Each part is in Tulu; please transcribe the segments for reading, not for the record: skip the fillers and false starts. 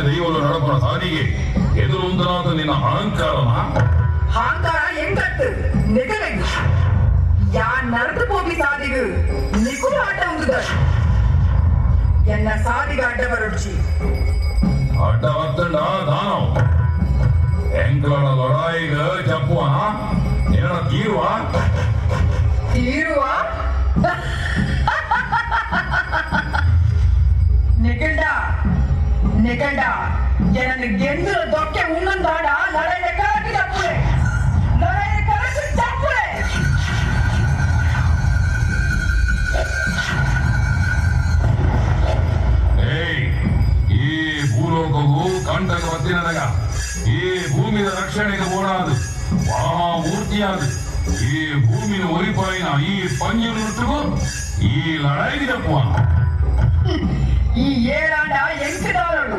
ದೈವಲು ನಡಪುನ ಸಾದಿಗೆ ಎದುರುಂದನಾದ ನಿನ್ನ ಅಹಂಕಾರನ ಅಹಂಕಾರ ಎಂಕತ್ತು ನಿಗಲೆಗ್ ಯಾ ನರದು ಪೋಪಿ ಸಾದಿಗು ನಿಕುಲು ಆಟ ಉಂದುದ ಎನ್ನ ಸಾದಿಗ ಅಡ್ಡ ಬರೊಡ್ಚಿ ಅಡ್ಡ ಬತ್ತಂಡ ದಾನವ್ ಎಂಕಲಡ ಲಡಾಯಿಗ ಚಪ್ಪುವ ನಿನ್ನ ತೀರುವ ತೀರುವ ನಿಗಲ್ಡ ನಿಗಲ್ಡ ಎನನ್ನು ಗೆಂದುಲ ದೊಕ್ಕೆ ಉನ್ನಂದಾಡ ಲಡಾಯಿದ ಕಲಕಿ ಚಪ್ಪುಲೆ ಲಡಾಯಿದ ಕಲಕಿ ಚಪ್ಪುಲೆ. ಏಯ್, ಈ ಭೂಲೋಕವು ಕಂಟಕ ಬತ್ತಿನದಾಗ ಈ ಭೂಮಿದ ರಕ್ಷಣೆಗೆ ಬೋಡಾದು ಮಹಾಮೂರ್ತಿಯಾದ ಈ ಭೂಮಿನ ಒರಿಪಾಯಿನ ಈ ಪಂಜುರುಟ್ಟಿಗೂ ಈ ಲಡಾಯಿಗೆ ತಪ್ಪುವ. ಈ ಏಳಾಂಡ ಎಂಕಿದಾರಳು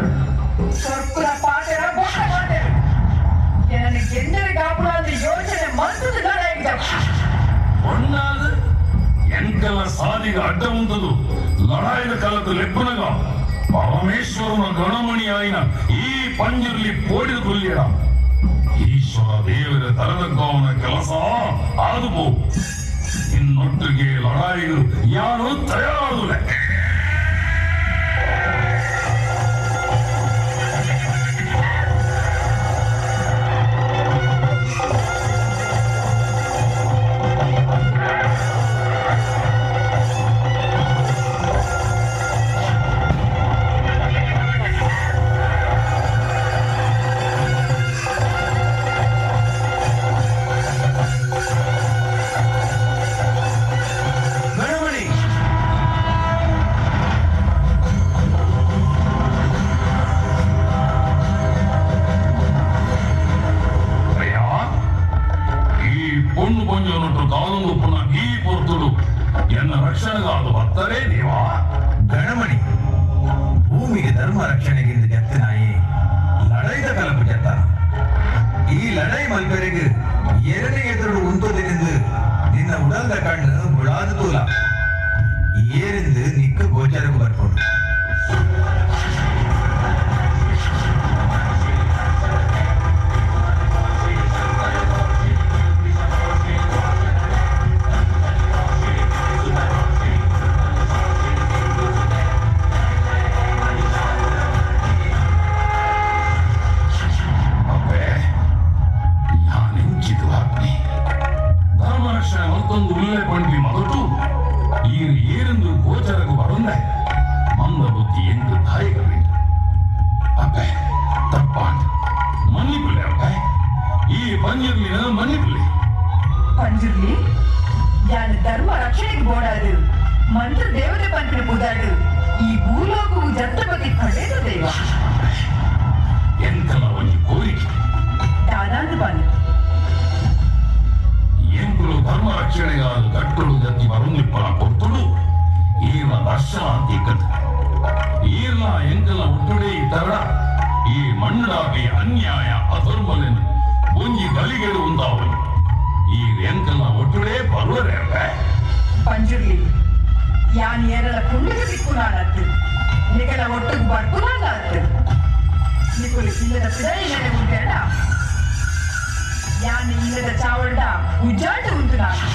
ಸೊರ್ಕುಲ ಪಾತೆರ ಬೊಕ್ಕ ಪಾತೆರ ಎನನ್ನು ಗೆಂದರ ಗಾಪುರಾದ ಯೋಚನೆ ಮಲ್ತದ ಲಡಾಯಿಗೆ ತಪ್ಪು. ಒಣ್ಣಾದ ಎಂಕಲ ಸಾದಿಗೆ ಅಡ್ಡ ಉಂಟದು ಲಡಾಯಿದ ಕಾಲದ ಲೆಪ್ಪನಗ ಪರಮೇಶ್ವರನ ಗಣಮಣಿ ಆಯಿನ ಈ ಪಂಜುರ್ಲಿ ಪೋಡಿದ ಕೊಲ್ಲಿಯಡ ಈಶ್ವರ ದೇವರ ತರದಕ್ಕವನ ಕೆಲಸ ಆದು ಪೋ. ಇನ್ನೊಟ್ಟಿಗೆ ಲಡಾಯಿಗಳು ಯಾರು ತಯಾರಾದುಲೆ. ಗಣಮಣಿ, ಅಯ್ಯ, ಈ ಪೊಣ್ಣು ಪೊಂಜನೊಟ್ಟು ಕಾಲಂಗುಪ್ಪನ ಈ ಪೊರ್ತುಡು ಎನ್ನ ರಕ್ಷಣೆಗಾದ ಬತ್ತರೇ ದೇವಾ. ಗಣಮಣಿ, ಭೂಮಿಗೆ ಧರ್ಮ ರಕ್ಷಣೆಗಿಂದ ಜತ್ತನಾಯಿ ಲಡೈದ ಕಲಪು ಜತ್ತಾನ. ಈ ಲಡೈ ಮಲ್ಪೆರೆಗ್ ಎರನೇ ಎದುರು ಉಂತೋದಿನಿಂದ ನಿನ್ನ ಉಡಲ್ದ ಕಣ್ಣು ಬುಳಾದ ತೂಲ ಏರಿಂದ ನಿಕ್ಕ ಗೋಚರಕ್ಕೆ ಬರ್ಪುಂಡು. ಅಪ್ಪೆ, ಯಾನೆಂಚಿದು ಹಾಕ್ನಿ ಧರ್ಮ ರಕ್ಷಣೆ ಮತ್ತೊಂದು ಉಲ್ಲೆ ಪಂಡ್ಲಿ ಮೊದಲು ಈರು ಏರೆಂದು ಗೋಚರకు ಬರುಂದೆ ಮಂದ ಬುದ್ಧಿ ಎಂದು ದಾಯಿಗಬೇಕು. ಅಪ್ಪೆ, ತಪ್ಪಾಂಡ್ ಮನ್ನಿಪುಲೆ ಅಪ್ಪೆ, ಈ ಪಂಜುರ್ಲಿನ ಮನ್ನಿಪುಲೆ. ಪಂಜುರ್ಲಿ ಯಾನ್ ಧರ್ಮ ರಕ್ಷಣೆಗೆ ಬೋಡಾದು ಮಂತ್ರ ದೇವತೆ ಪಂಪಿನ ಪುದಾಡು ಈ ಭೂಲೋಕವು ಜತ್ತಪತಿ ಕಡೆದ ದೈವ. ಎಂತಲ ಒಂಜಿ ಕೋರಿಕೆ. ದಾದಾಂದು ಬಾನು. ಎಂಕುಲು ಧರ್ಮ ರಕ್ಷಣೆಗಾದ ಗಟ್ಟುಳು ಜತ್ತಿ ಬರುಂದಿಪ್ಪನ ಕೊರ್ತುಡು ಈರ್ನ ದರ್ಶನ ಅಂತಿಕ್ಕದು. ಈರ್ನ ಎಂಕಲ ಹುಟ್ಟುಡೆ ಇತ್ತರಡ ಈ ಮಣ್ಣುಡಾಪಿ ಅನ್ಯಾಯ ಅಧರ್ಮಲೆನು ಒಂಜಿ ಗಲಿಗೆಡು ಉಂದಾವಲಿ. ಈ ಎಂಕಲ ಒಟ್ಟುಡೇ ಬರುವರೆ ಅಪ್ಪೆ. ಪಂಜುರ್ಲಿ ಯಾನ್ ಏರಲ ಕುಂಡಿಗೆ ದಿಕ್ಕು ನಾನತ್ತು ನಿಗಲ ಒಟ್ಟುಗ್ ಬರ್ಪುನಾನತ್ತು ನಿಕುಲು ಇಲ್ಲದ ಪಿದೈ ನೆನೆ ಉಂಟೇಡ ಯಾನ್ ಇಲ್ಲದ ಚಾವಲ್ಡ ಉಜ್ಜಾಟ ಉಂಟು ನಾನು.